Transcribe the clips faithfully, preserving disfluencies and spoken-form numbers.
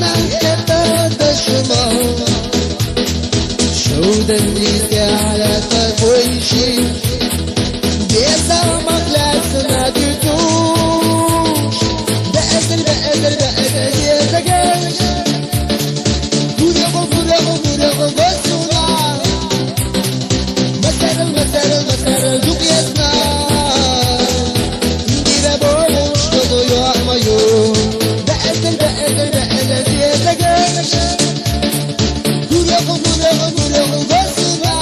Нахетта дашма, шудын истяля тарбойши, беза махлясна дютуш. Беэзер, беэзер, беэзер, езагеш. Гурегу, гурегу, гурегу, госуна. Масарал, масарал, масарал, дукъ езна. Индира богъуш, додо ё маю. Беэзер, беэзер, беэзер, езагеш. Гурегу, гурегу, гурегу, госуна.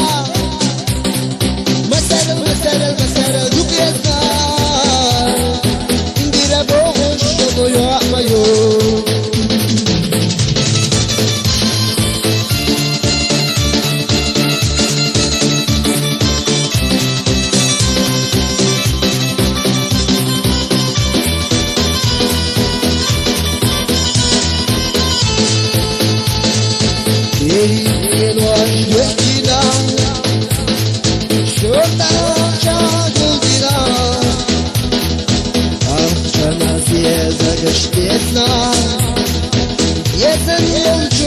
Масарал, масарал, масарал, дукъ езна. Индира богъуш, додо ё маю. Эй, элош духтина, шорта чагулдина, ахчана зеза гыштесна, езен молчу